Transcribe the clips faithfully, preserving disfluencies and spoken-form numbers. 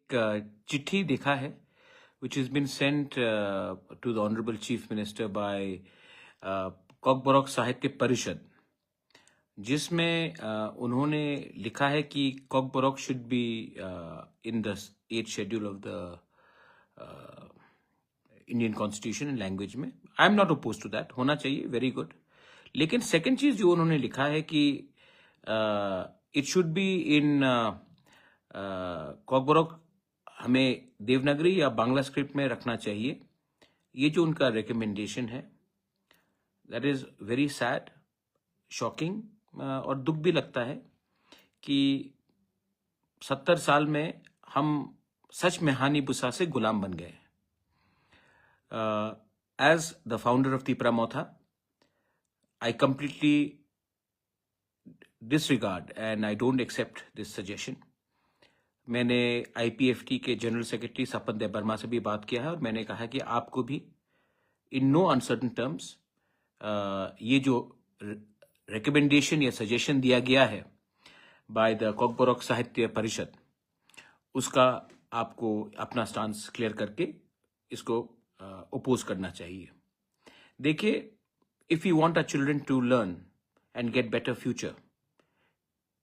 एक चिट्ठी देखा है, which has been sent to the Honorable Chief Minister by Kokborok Sahitya Parishad, जिसमें उन्होंने लिखा है कि Kokborok should be in the eighth schedule of the Indian Constitution and language में। I am not opposed to that, होना चाहिए, very good। लेकिन सेकंड चीज जो उन्होंने लिखा है कि it should be in Kokborok हमें देवनागरी या बांग्ला स्क्रिप्ट में रखना चाहिए, ये जो उनका रिकमेंडेशन है, that is very sad, shocking। और दुख भी लगता है कि सत्तर साल में हम सच में हानि बुसा से गुलाम बन गए। As the founder of Tipra Motha, I completely disregard and I don't accept this suggestion। मैंने आईपीएफटी के जनरल सेक्रेटरी सपन देव वर्मा से भी बात किया है और मैंने कहा कि आपको भी in no uncertain terms ये जो रिकमेंडेशन या सजेशन दिया गया है बाय द कॉकबोरोक साहित्य परिषद, उसका आपको अपना स्टांस क्लियर करके इसको अपोज करना चाहिए। देखिए, if we want our children to learn and get better future,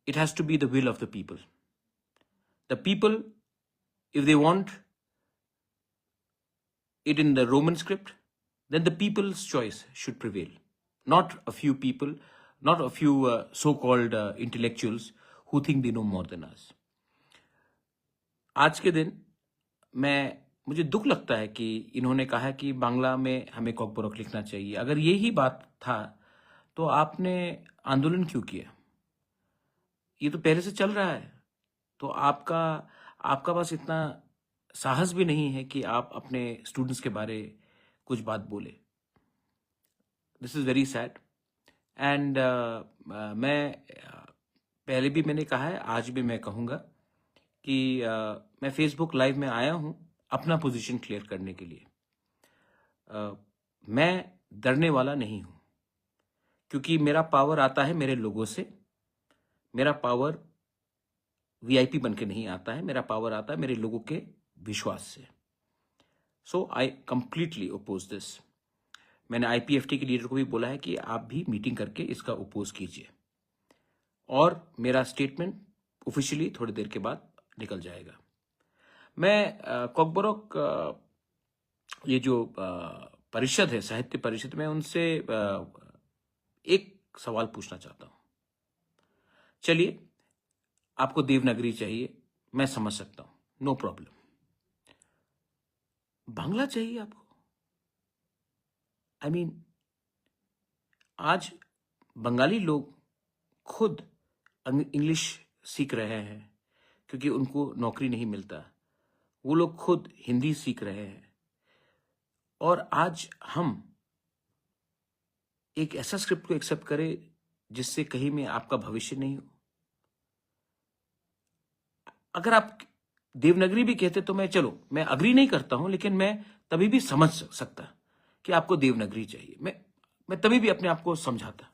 it has to be the will of the people। The people, if they want it in the Roman script, then the people's choice should prevail, not a few people, not a few so-called intellectuals who think they know more than us। आज के दिन मैं मुझे दुख लगता है कि इन्होंने कहा कि बांग्ला में हमें कॉकबोरोक लिखना चाहिए। अगर यही बात था तो आपने आंदोलन क्यों किया? ये तो पहले से चल रहा है। तो आपका आपका पास इतना साहस भी नहीं है कि आप अपने स्टूडेंट्स के बारे कुछ बात बोले। This is very sad। And मैं पहले भी मैंने कहा है, आज भी मैं कहूँगा कि मैं फेसबुक लाइव में आया हूँ अपना पोजीशन क्लियर करने के लिए। मैं डरने वाला नहीं हूँ, क्योंकि मेरा पावर आता है मेरे लोगों से। मेरा पावर वीआईपी बन के नहीं आता है, मेरा पावर आता है मेरे लोगों के विश्वास से। So I completely oppose this। मैंने आईपीएफटी के लीडर को भी बोला है कि आप भी मीटिंग करके इसका अपोज कीजिए और मेरा स्टेटमेंट ऑफिशियली थोड़ी देर के बाद निकल जाएगा। मैं कॉकबोरोक ये जो परिषद है, साहित्य परिषद, मैं उनसे एक सवाल पूछना चाहता हूँ। चलिए, आपको देवनागरी चाहिए, मैं समझ सकता हूँ, नो प्रॉब्लम। बांग्ला चाहिए आपको? आई मीन, आज बंगाली लोग खुद इंग्लिश सीख रहे हैं क्योंकि उनको नौकरी नहीं मिलता। वो लोग खुद हिंदी सीख रहे हैं। और आज हम एक ऐसा स्क्रिप्ट को एक्सेप्ट करें जिससे कहीं में आपका भविष्य नहीं हो। अगर आप देवनागरी भी कहते तो मैं, चलो, मैं अग्री नहीं करता हूं, लेकिन मैं तभी भी समझ सकता कि आपको देवनागरी चाहिए। मैं मैं तभी भी अपने आप को समझाता।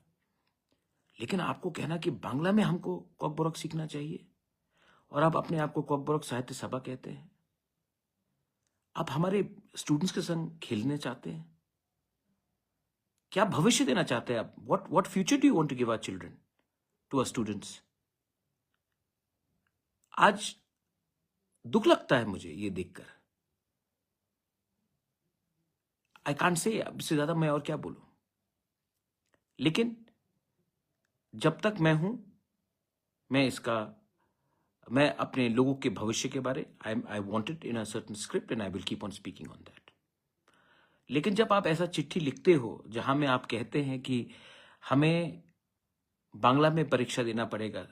लेकिन आपको कहना कि बांग्ला में हमको कॉकबोरोक सीखना चाहिए और आप अपने आप को कॉकबोरोक साहित्य सभा कहते हैं। आप हमारे स्टूडेंट्स के संग खेलने चाहते हैं? क्या भविष्य देना चाहते हैं आप? What what future do you want to give our children, to our students? आज दुख लगता है मुझे ये देखकर। आई कांट से, इससे ज्यादा मैं और क्या बोलूं। लेकिन जब तक मैं हूं, मैं इसका मैं अपने लोगों के भविष्य के बारे, I I want it in a certain script and I will keep on speaking on that। लेकिन जब आप ऐसा चिट्ठी लिखते हो जहां में आप कहते हैं कि हमें बांग्ला में परीक्षा देना पड़ेगा,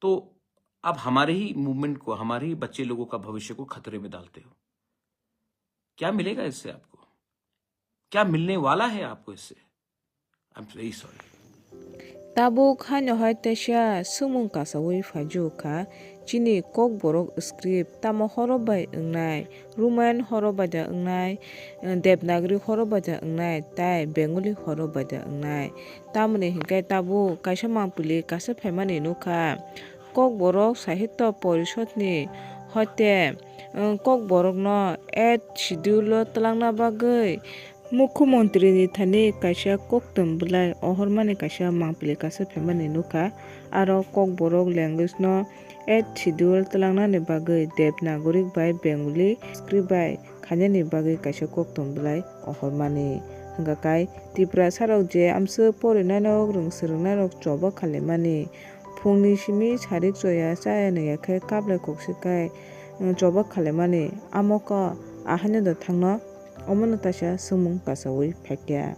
तो आप हमारे ही मूवमेंट को, हमारे ही बच्चे लोगों का भविष्य को खतरे में डालते हो। क्या मिलेगा इससे आपको? क्या मिलने वाला है आपको इससे? I'm very sorry। Tabuk haino hai teisa swngmung kasaui phaijukha, chini Kokborok script tamo horo bai wngnai, Roman horo bai da wngnai, Devanagari horo bai da wngnai, tai Bengali horo bai da wngnai. Tamoni hinkhe tabuk kaisa mangpili kasa phaimani nukha. Kokborok Sahitya Porishodni Hoite, Kokborokno Eighth Schedule o twlangna bagwi Mukhyamantri ni thani kaisa koktwm bwlai ohormani kaisa mangpili kaisa phaimani nukha. Aro Kokborok language no Eighth Schedule twlangnani bagwi Devanagari bai Bengali script bai khainani bagwi kaisa koktwm bwlai ohormani. Hwnkha khe Tiprasarok je amswk porinairok rwng swrwngnairok choba khalaimani. Phungni simi sarik choya chaya nungya khe kaplai koksikai choba khalaimani. Amo khe ahaino da thangno? Omono taisa swngmung kasawi phaikha.